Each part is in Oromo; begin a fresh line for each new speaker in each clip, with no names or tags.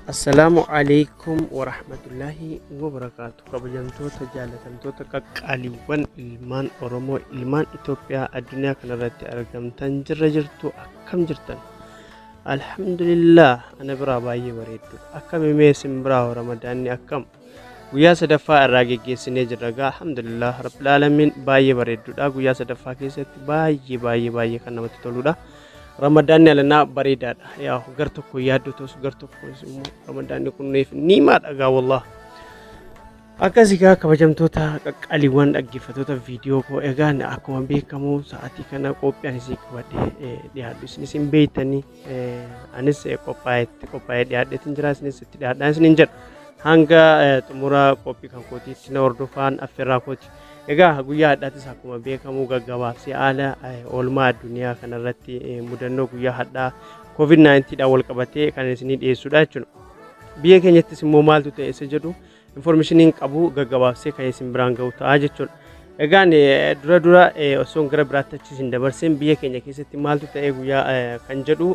Assalaamu alaikum warahmatullaahi wabarakaatu. Kabajamtoota jaalatamtoota qaqqaaliiwwan ilmaan Oromoo, ilmaan Itoophiyaa addunyaa kanarratti argamtan, jirra jirtu, akkam jirtan? Alhamdulillah, ana biraa baay'ee bareeddu. Akkam himee isin biraa? Ramadaanni akkam? Guyyaa sadaffaa irraa geggeessinee jirra gaa, alhamdulillah rabbil aalamiin, baay'ee bareedduudha. Guyyaa sadaffaa keessatti baay'ee baay'ee baay'ee kan namatti toludha. Ramadaanni alanaa bareedaadha. Yaa gar tokko yaaddotos, gar tokkos immoo ramadaanni kunneef niimaadha gaa, wallah. Akkas egaa, kabajamtoota qaqqaaliiwwan dhaggeeffattoota viidiyoo koo, egaan akkuma beekamu sa'aatii kana qophii ani isin qabadhee dhiyaadhu isinis hin beektanii, anis qophaa'etti qophaa'ee dhiyaadheetiin jira, isinis itti dhiyaadhaa isiniin jedha. Hanga xumura qophii kan kootiitti na hordofaan affeerraa kooti. Egaa guyyaa hadhaattis akkuma beekamu gaggabaabsee haala oolmaa addunyaa kanarratti mudannoo guyyaa hadhaa COVID-19 dhaan wal qabatee kan isinii dhiyeessudha jechuudha. Biyya keenyattis immoo maaltu ta'e isa jedhu informationiin qabu gaggabaabsee kan isin biraan ga'u ta'a jechuudha. Egaan dura dura osoo gara biraatti achi isin dabarseen, biyya keenya keessatti maaltu ta'e guyyaa kan jedhu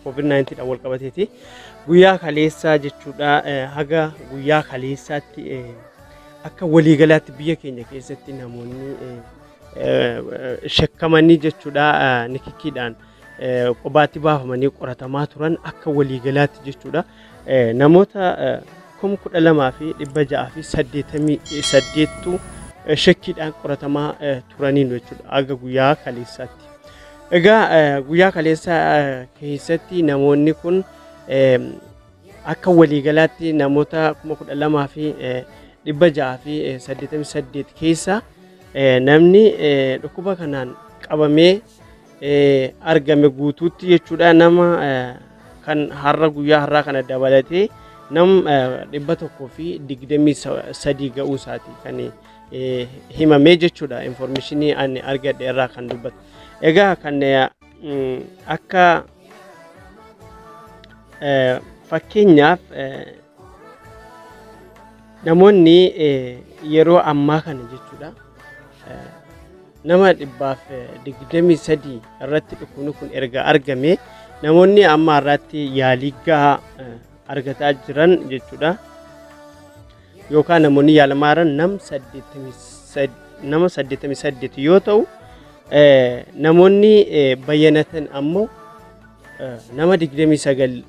COVID-19 dhaan wal qabateeti. Guyyaa kaleessaa jechuudha, haga guyyaa kaleessaatti akka waliigalaatti biyya keenya keessatti namoonni shakkamanii jechuudha nikikkiidhaan qobaatti baafamanii qoratamaa turan akka waliigalaatti jechuudha namoota 12,688tu shakkiidhaan qoratamaa turaniin jechuudha haga guyyaa kaleessaatti. Egaa guyyaa kaleessaa keessatti namoonni kun akka waliigalaatti namoota 12,688 keessa namni dhukkuba kanaan qabamee argame guutuutti jechuudha nama kan har'a guyyaa har'aa kana dabalatee nam 123 ga'uu isaati kan himamee jechuudha, informationii ani argadhe irraa kan dubbatu. Egaa kan akka fakkeenyaaf namoonni yeroo ammaa kana jechuudha nama 123 irratti dhukkubni kun erga argame, namoonni amma irratti yaalii gahaa argataa jiran jechuudha. Yookaan namoonni yaalamaa jiran nama 88 yoo ta'u, namoonni bayyanatan ammoo nama 29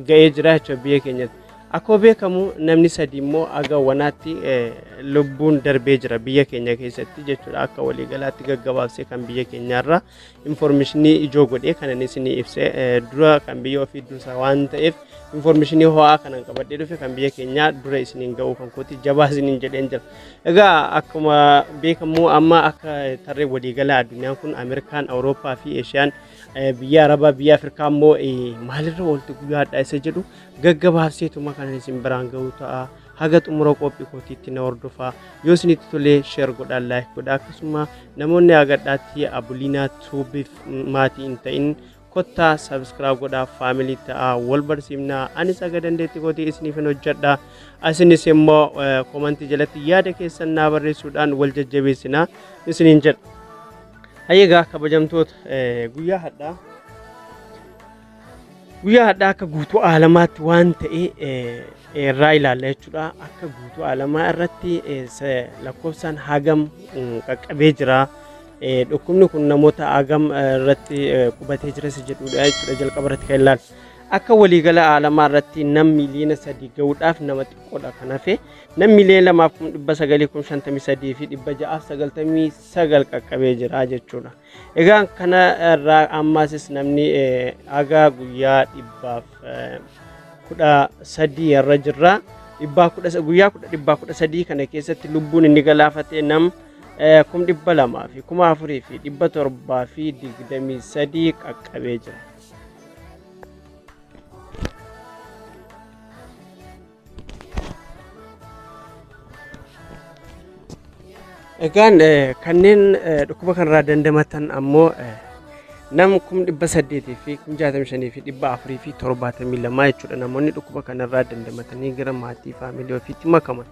ga'ee jira jechuudha biyya keenyatti. Akkuma beekamu namni sadi immoo aga wanaatti lubbuun darbee jira biyya keenya keessatti jechuudha. Akka waliigalaatti gaggabaabsee kan biyya keenyaarraa informationii ijoo godhee kan inni isinii ibsee, dura kan biyya ofii dursa waan ta'eef informationii ho'aa kanan qabadhee dhufe kan biyya keenyaa dura isiniin ga'uu kan kooti jabaa isiniin jedheen jira. Egaa akkuma beekamu amma akka tarree waliigalaa addunyaan kun Ameerikaan, Awurooppaa fi Eeshiyaan, biyya Arabaa, biyya Afrikaa immoo maalirra oolti guyyaa hadhaa isa jedhu gaggabaabseetuma kan isin biraan ga'u ta'a. Haga xumura qophii kootiitti na hordofaa. Yoo isinitti tolee share godhaa, like godhaa. Akkasuma namoonni hagadhaatti Abuliinaa Tuubiif maatii hin ta'in kottaa subscribe godhaa, family ta'aa, wal barsiifnaa. Anis haga dandeetti kootii isiniif hin hojjedha. Isinis immoo commentii jalatti yaada keessan naa barreessuudhaan wal jajjabeessinaa isiniin jedha. Hayyeegaa kabajamtoota, guyyaa hadhaa akka guutuu aalamaatti waan ta'e irraa ilaalla jechuudha. Akka guutuu aalamaa irratti lakkoofsaan hagam qaqqabee jira. Dhukkubni kun namoota hagam irratti qubatee jira isa jedhudha jechuudha jalqaba irratti kan ilaalu. Akka waliigala aalamaa irratti nam 3 miiliyoona ga'uudhaaf nama xiqqoodha kan hafe, nam 2,953,699 qaqqabee jira jechuudha. Egaa kana irraa ammaasis namni haga guyyaa 113 irra jirra. Guyyaa 113 kana keessatti lubbuun inni galaafate nam 204,723 qaqqabee jira. Egaan kanneen dhukkuba kanarraa dandamatan ammoo nam 865,472 jechuudha, namoonni dhukkuba kanarraa dandamatanii gara maatii family ofiitti makaman.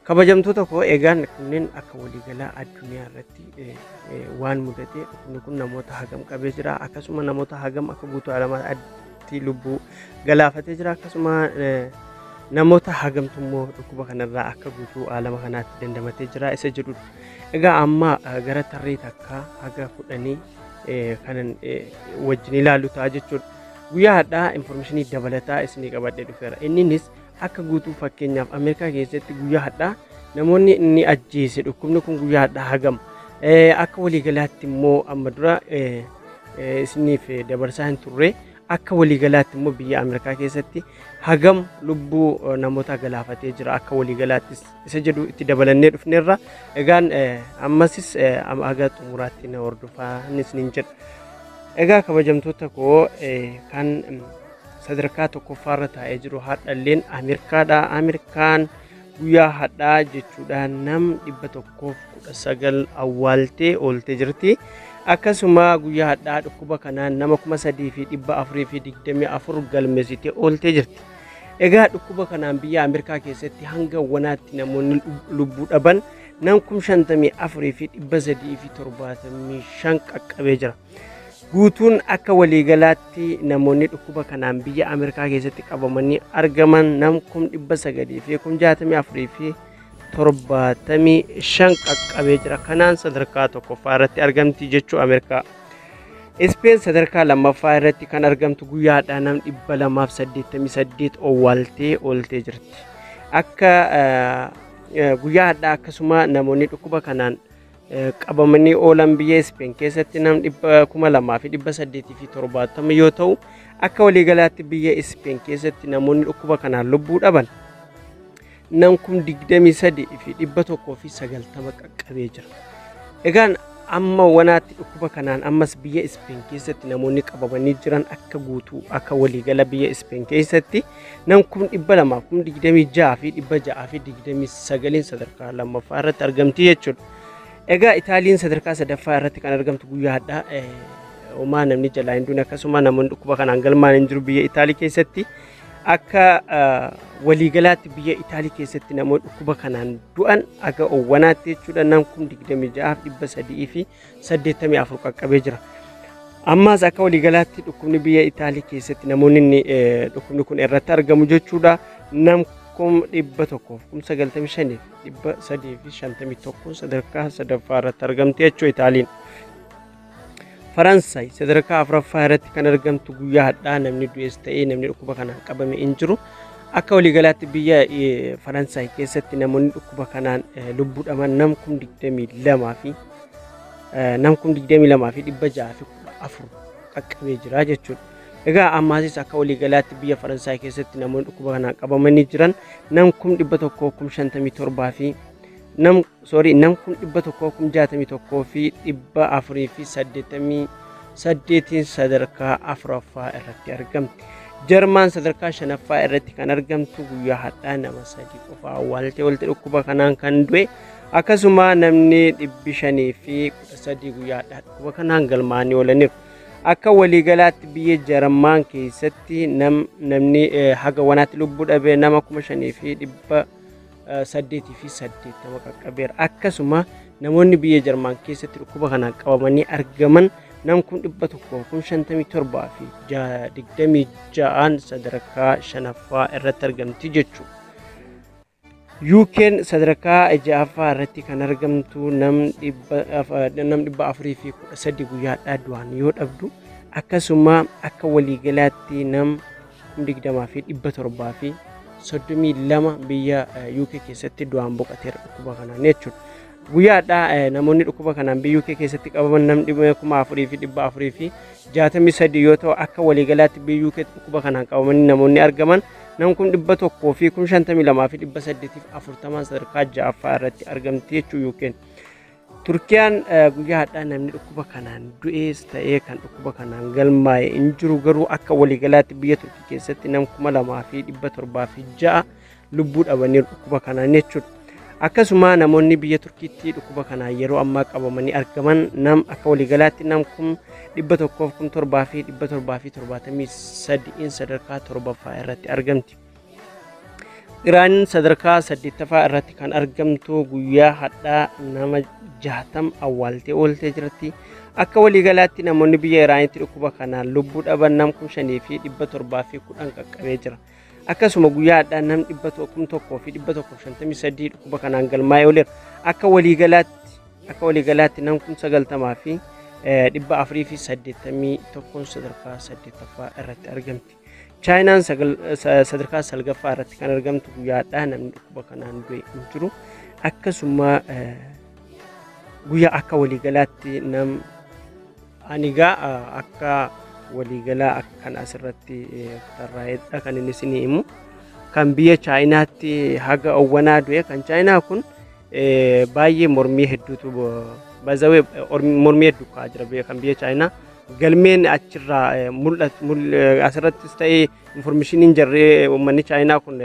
Kabajamtoota koo, egaan kunneen akka waliigalaa addunyaa irratti waan mudate, dhukkubni kun namoota hagam qabee jira, akkasuma namoota hagam akka guutuu alamaa keessatti lubbuu galaafatee jira, akkasuma namoota hagamtu immoo dhukkuba kanarraa akka guutuu alama kanaatti dandamatee jira isa jedhudha. Egaa amma gara tarree takkaa haga 10 kanan wajjin ilaallu ta'a jechuudha. Guyyaa har'aa infoormeeshinii dabalataa isinii qabadhee dhufeera. Inninis akka guutuu fakkeenyaaf Ameerikaa keessatti guyyaa har'aa namoonni inni ajjeese dhukkubni kun guyyaa har'aa hagam, akka waliigalaatti immoo amma dura isiniif dabarsaa hin turre, akka waliigalaatti immoo biyya Ameerikaa keessatti hagam lubbuu namoota galaafatee jira akka waliigalaattis isa jedhu itti dabalannee dhufneerra. Egaan ammasis haga xumuraatti na hordofaa isiniin jedha. Egaa kabajamtoota koo, kan sadarkaa tokkoffaarra taa'ee jiru har'alleen Ameerikaadha. Ameerikaan guyyaa har'aa jechuudha nam 119 awwaaltee ooltee jirti. Akkasuma guyyaa har'aa dhukkuba kanaan nama 3424 galmeessitee ooltee jirti. Egaa dhukkuba kanaan biyya Ameerikaa keessatti hanga wanaatti namoonni lubbuu dhaban nam 54,375 qaqqabee jira. Guutuun akka waliigalaatti namoonni dhukkuba kanaan biyya Ameerikaa keessatti qabamanii argaman nam 964,075 qaqqabee jira. Kanaan sadarkaa tokkoffaa irratti argamti jechuu Ameerikaa. Ispeen sadarkaa lammaffaa irratti kan argamtu guyyaadhaa nam 288 owwaaltee ooltee jirti. Akka guyyaa har'aa akkasuma namoonni dhukkuba kanaan qabamanii oolan biyya Ispeen keessatti nam 2870 yoo ta'u, akka waliigalaatti biyya Ispeen keessatti namoonni dhukkuba kanaan lubbuu dhaban nam 23,190 qaqqabee jira. Egaan amma wanaatti dhukkuba kanaan ammas biyya Ispeen keessatti namoonni qabamanii jiran akka guutuu akka waliigala biyya Ispeen keessatti nam 226,629 sadarkaa lammaffaa irratti argamti jechuudha. Egaa Itaaliin sadarkaa sadaffaa irratti kan argamtu guyyaa har'aa homaa namni jalaa hin duune, akkasuma namoonni dhukkuba kanaan galmaan hin jiru biyya Itaalii keessatti. Akka waliigalaatti biyya Itaalii keessatti namoonni dhukkuba kanaan du'an aga owwanaatti jechuudha nam 26,384 qaqqabee jira. Ammas akka waliigalaatti dhukkubni biyya Itaalii keessatti namoonni dhukkubni kun irratti argamu jechuudha nam 195,351 sadarkaa sadaffaa irratti argamti jechuudha Itaaliin. Faransaay sadarkaa afuraffaa irratti kan argamtu guyyaa har'aa namni du'es ta'ee namni dhukkuba kanaan qabame hin jiru. Akka waliigalaatti biyya Faransaay keessatti namoonni dhukkuba kanaan lubbuu dhaban nam 22,614 qaqqabee jira jechuudha. Egaa ammaasis akka waliigalaatti biyya Faransaay keessatti namoonni dhukkuba kanaan qabamanii jiran nam 157,000 fi nam sorry nam 161,488 sadarkaa afuraffaa irratti argamti. Jarmaan sadarkaa shanaffaa irratti kan argamtu guyyaa har'aa nama 3 qofa awwaaltee oolte dhukkuba kanaan kan du'e, akkasuma namni 513 guyyaa har'aa dhukkuba kanaan galmaa'anii oolaniiru. Akka waliigalaatti biyya Jarmaan keessatti namni haga wanaatti lubbuu dhabe nama 5880 qaqqabeera. Akkasuma namoonni biyya Jarmaan keessatti dhukkuba kanaan qabamanii argaman nam 157,026 sadarkaa shanaffaa irratti argamti jechuudha. UK'n sadarkaa ja'affaa irratti kan argamtu nam 413 guyyaadhaa du'an yoo dhabdu, akkasuma akka waliigalaatti nam 20,732 biyya UK keessatti du'aan boqoteera dhukkuba kanaan jechuudha. Guyyaadhaa namoonni dhukkuba kanaan biyya UK keessatti qabaman nam 4,463 yoo ta'u, akka waliigalaatti biyya UK dhukkuba kanaan qabamanii namoonni argaman nam 152,840 sadarkaa ja'affaa irratti argamti jechuu UK'n. Turkiyaan guyyaa har'aa namni dhukkuba kanaan du'ees ta'ee kan dhukkuba kanaan galmaa'e hin jiru, garuu akka waliigalaatti biyya Turkii keessatti nam 2,706 lubbuu dhabaniiru dhukkuba kanaan jechuudha. Akkasuma namoonni biyya Turkiitti dhukkuba kanaan yeroo ammaa qabamanii argaman nam akka waliigalaatti nam 107,773 sadarkaa torbaffaa irratti argamti. Iraan sadarkaa 8ffaa irratti kan argamtu guyyaa hadhaa nama 60 awwaaltee ooltee jirti. Akka waliigalaatti namoonni biyya Iraanitti dhukkuba kanaan lubbuu dhaban nam 5710 qaqqabee jira. Akkasuma guyyaa hadhaa nam 1153 dhukkuba kanaan galmaa'ee ooleera. Akka waliigalaatti nam 90,481 sadarkaa 8ffaa irratti argamti. Chaayinaan sadarkaa 9ffaa irratti kan argamtu guyyaa hadhaa namni dhukkuba kanaan du'e hin jiru. Akkasuma guyyaa akka waliigalaatti nam anigaa akka waliigalaa kan asirratti tarraa'edha kan inni isinii himu. Kan biyya Chaayinaatti haga owwanaa du'e kan Chaayinaa kun baay'ee mormii hedduutu bazawee mormii hedduu ka'aa jira kan biyya Chaayinaa. Galmeen achirraa mul'atu asirrattis ta'ee informationiin jarree uummanni Chaayinaa kun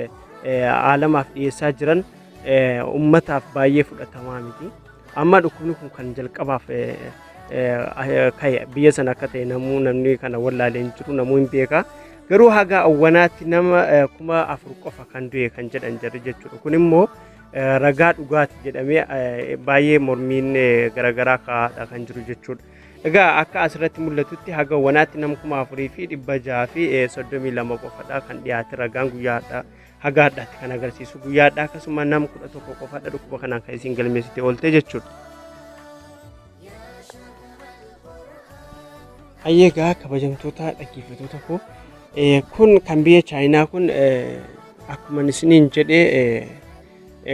aalamaaf dhiyeessaa jiran uummataaf baay'ee fudhatamaa miti. Amma dhukkubni kun kan jalqabaaf ka'e biyya sana akka ta'e namuu namni kana wallaalee hin jiru, namuu hin beeka. Garuu haga awwanaatti nama 4000 qofa kan du'e kan jedhan jarri jechuudha. Kun immoo ragaa dhugaati jedhamee baay'ee mormiin garaagaraa ka'aadha kan jiru jechuudha. Egaa akka asirratti mul'atutti haga awwanaatti nama 4632 qofadha kan dhiyaate ragaan guyyaa hadhaa haga hadhaatti kan agarsiisu guyyaa hadhaa akkasuma nama 11 qofadha dhukkuba kanaan kan isin galmeessite oolte jechuudha. Egaa kabajamtoota dhaggeeffattoota koo, kun kan biyya Chaayinaa kun akkuma isiniin jedhee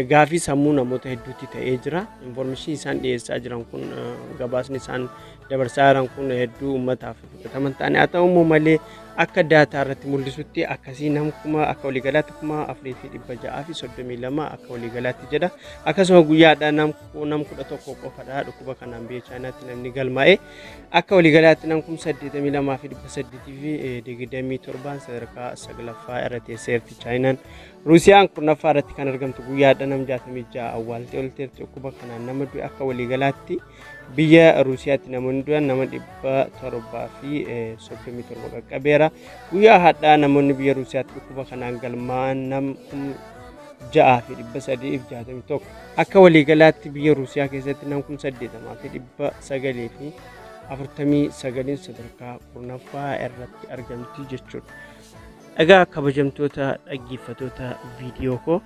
gaafii sammuu namoota hedduutti ta'ee jira. Information isaan dhiyeessaa jiran kun, gabaasni isaan dabarsaa jiran kun hedduu uummataaf fudhataman ta'ani. Haa ta'u immoo malee akka data irratti mul'isutti akkasii nama kuma akka waliigalaatti 4632 akka waliigalaatti jedha. Akkasuma guyyaadhaa nam 11 qofadha dhukkuba kanaan biyya Chaayinaatti namni galmaa'e. Akka waliigalaatti nam 82,827 sadarkaa 9ffaa irra teesseerti Chaayinaan. Ruusiyaan 10ffaa irratti kan argamtu guyyaadha nam 66 awwaaltee olteerti. Dhukkuba kanaan nama du'e akka waliigalaatti biyya Ruusiyaatti namoonni du'an nama 737 qaqqabeera. Guyyaa hadhaa namoonni biyya Ruusiyaatti dhukkuba kanaan galmaa'an nam 6361. Akka waliigalaatti biyya Ruusiyaa keessatti nam 80,949 sadarkaa 10ffaa irratti argamti jechuudha. Egaa kabajamtoota dhaggeeffattoota viidiyoo koo,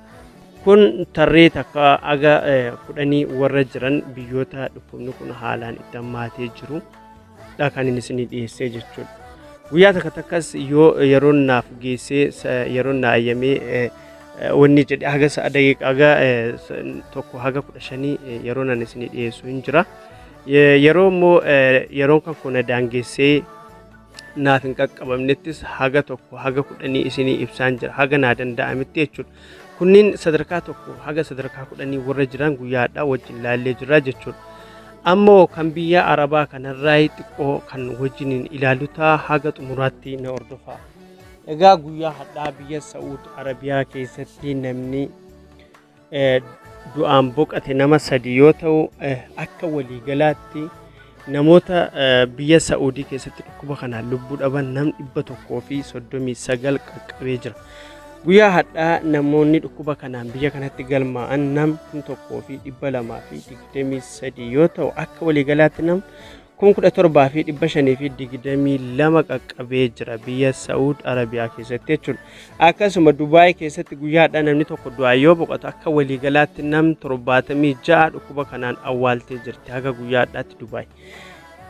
kun tarree takka aga 10 warra jiran biyyoota dhukkubni kun haalaan itti hammaatee jiru dha kan inni isinii dhiyeessee jechuudha. Guyyaa takka takkas yoo yeroon naaf geessee yeroon na ayyamee wanni jedhe haga sa'a daqiiqaa haga 1 haga 15 yeroo nan isinii dhiyeessu hin jira. Yeroo immoo yeroon kan kun daangeessee naaf hin qaqqabamnettis haga 1 haga 10 isinii ibsaan jira haga naa danda'ametti jechuudha. Kunniin sadarkaa 1 haga sadarkaa 10 warra jiran guyyaadhaa wajjin laallee jira jechuudha. Ammoo kan biyya Arabaa kanarraa xiqqoo kan wajjiniin ilaalu ta'a, haga xumuraatti na hordofaa. Egaa guyyaa hadhaa biyya Sa'uud Arabiyaa keessatti namni du'aan boqate nama sadi yoo ta'u, akka waliigalaatti namoota biyya Sa'uudii keessatti dhukkuba kanaan lubbuu dhaban nam 139 qaqqabee jira. Guyyaa hadhaa namoonni dhukkuba kanaan biyya kanatti galmaa'an nam 1223 yoo ta'u, akka waliigalaatti nam 17,522 qaqqabee jira biyya Sa'uud Arabiyaa keessatti jechuudha. Akkasuma Dubaay keessatti guyyaadhaa namni tokko du'aa yoo boqotu, akka waliigalaatti nam 76 dhukkuba kanaan awwaaltee jirti haga guyyaadhaatti Dubaay.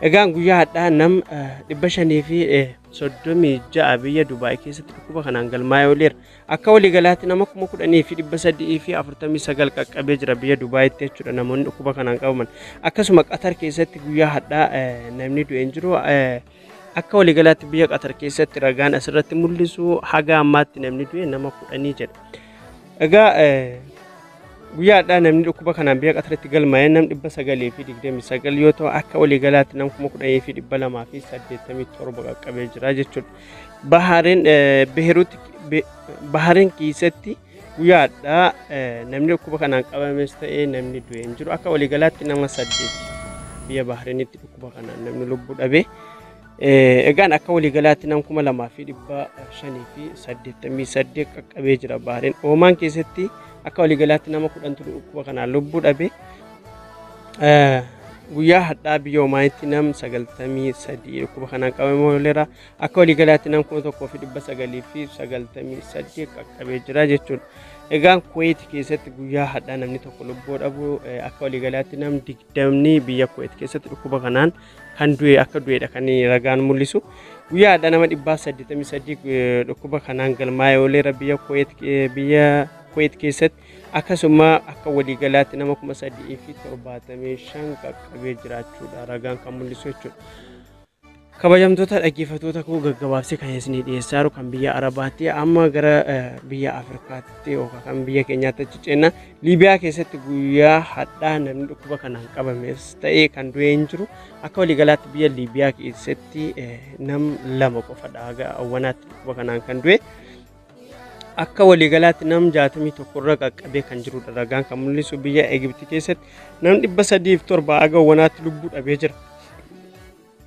Egaan guyyaa hadhaa nam 536 biyya Dubaay keessatti dhukkuba kanaan galmaa'ee ooleera. Akka waliigalaatti nama 10,349 qaqqabee jira biyya Dubaayitti jechuudha namoonni dhukkuba kanaan qabaman. Akkasuma Qatar keessatti guyyaa hadhaa namni du'e hin jiru. Akka waliigalaatti biyya Qatar keessatti ragaan asirratti mul'isu haga ammaatti namni du'e nama 10 jedha. Egaa guyyaadhaa namni dhukkuba kanaan biyya Qataritti galmaa'e nam 929 yoo ta'u, akka waliigalaatti nam 10,287 qaqqabee jira jechuudha. Bahareen Beeruut Bahareen keessatti guyyaadhaa namni dhukkuba kanaan qabames ta'ee namni du'e hin jiru. Akka waliigalaatti nama 8 biyya Bahareenitti dhukkuba kanaan namni lubbuu dhabe. Egaan akka waliigalaatti nam 2588 qaqqabee jira Bahareen. Oomaan keessatti akka waliigalaatti nama 10tu dhukkuba kanaan lubbuu dhabe. Guyyaa hadhaa biyya Oomaanitti nam 93 dhukkuba kanaan qabamee ooleera. Akka waliigalaatti nam 1998 qaqqabee jira jechuudha. Egaan Kuwait keessatti guyyaa hadhaa namni tokko lubbuu dhabu, akka waliigalaatti nam 20 biyya Kuwait keessatti dhukkuba kanaan kan du'e akka du'edha kan ragaan mul'isu. Guyyaa hadhaa nama 183 dhukkuba kanaan galmaa'ee ooleera biyya Kuwait keessatti. Akkasuma akka waliigalaatti nama 3075 qaqqabee jiraachuudha ragaan kan mul'isu jechuudha. Kabajamtoota dhaggeeffattoota koo, gaggabaabsee kan isinii dhiyeessaa jiru kan biyya Arabaatti, amma gara biyya Afrikaatti yookaan kan biyya keenyaatti achi ceenna. Liibiyaa keessatti guyyaa hadhaa namni dhukkuba kanaan qabames ta'ee kan du'e hin jiru. Akka waliigalaatti biyya Liibiyaa keessatti nam 2 qofadha haga awwanaatti dhukkuba kanaan kan du'e. Akka waliigalaatti nam 61 irra qaqqabee kan jirudha ragaan kan mul'isu. Biyya Egipti keessatti nam 307 haga awwanaatti lubbuu dhabee jira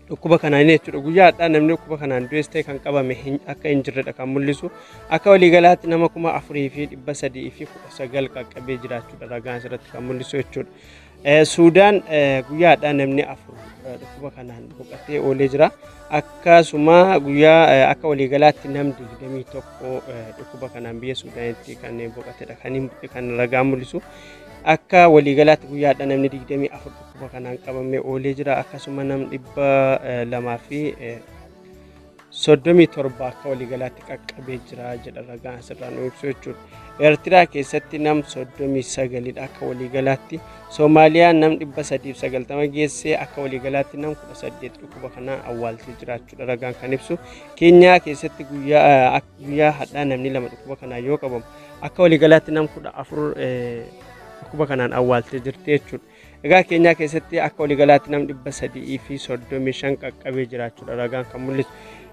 dhukkuba kanaan jechuudha. Guyyaa hadhaa namni dhukkuba kanaan du'es ta'e kan qabame akka hin jirredha kan mul'isu. Akka waliigalaatti nama 4319 qaqqabee jiraachuudha ragaan asirratti kan mul'isu jechuudha. Suudaan guyyaa hadhaa namni 4 dhukkuba kanaan boqotee oolee jira. Akkasuma guyyaa akka waliigalaatti nam 21 dhukkuba kanaan biyya Suudaanitti kan boqotedha kan ragaan mul'isu. Akka waliigalaatti guyyaadha namni 24 dhukkuba kanaan qabamee oolee jira. Akkasuma nam 237 akka waliigalaatti qaqqabee jira jedha ragaan asirraa nu ibsu jechuudha. Eertiraa keessatti nam 39dha akka waliigalaatti. Soomaaliyaan nam 390 geessee, akka waliigalaatti nam 18 dhukkuba kanaan awwaaltee jiraachuudha ragaan kan ibsu. Keenyaa keessatti guyyaa hadhaa namni 2 dhukkuba kanaan yoo qabamu, akka waliigalaatti nam 14 dhukkuba kanaan awwaaltee jirti jechuudha. Egaa Keenyaa keessatti akka waliigalaatti nam 335 qaqqabee jiraachuudha ragaan kan mul'isu.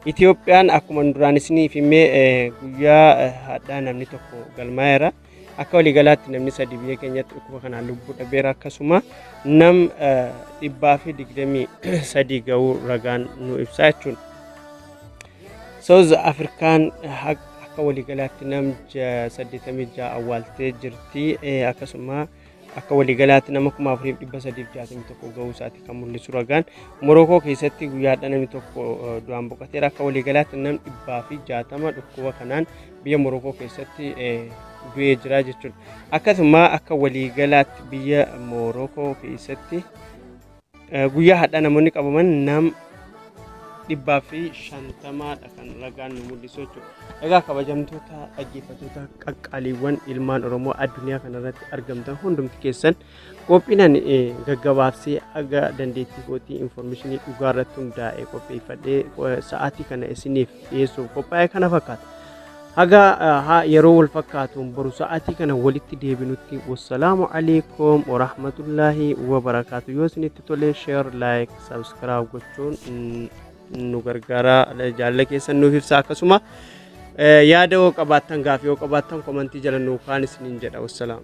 Itiyoophiyaan akkuma duraan isiniif himee guyyaa hadhaa namni tokko galmaa'eera. Akka waliigalaatti namni 3 biyya keenyatti dhukkuba kanaan lubbuu dhabeera. Akkasuma nam 123 ga'uu ragaan nu ibsa jechuudha. South Afrikaan akka waliigalaatti nam 86 awwaaltee jirti. Akkasuma akka waliigalaatti nama 4361 ga'uu isaati kan mul'isu ragaan. Morokoo keessatti guyyaadha namni tokko du'aan boqoteera. Akka waliigalaatti nam 160 dhukkuba kanaan biyya Morokoo keessatti du'ee jira jechuudha. Akkasuma akka waliigalaatti biyya Morokoo keessatti guyyaa hadhaa namoonni qabaman nam 150dha kan ragaan nu mul'isu jechuudha. Egaa kabajamtoota dhaggeeffattoota qaqqaaliiwwan ilmaan Oromoo addunyaa kanarratti argamtan hundumti keessan, qophiinan gaggabaabsee aga dandeettii kootii infoormeeshinii dhugaa irratti hundaa'e qopheeffadhee sa'aatii kana isiniif dhiyeessuuf qophaa'e kana fakkaata. Haga yeroo wal fakkaatuun boru sa'aatii kana walitti deebinutti, wassalaamu alaikum warahmatullaahi wabarakaatu. Yoo isinitti tole share, like, subscribe gochuun nu gargaara, jaalala keessan nuuf ibsa. Akkasuma yaada yoo qabaattan, gaafii yoo qabaattan komantii jala nuu kaan isiniin jedha. Wassalaam.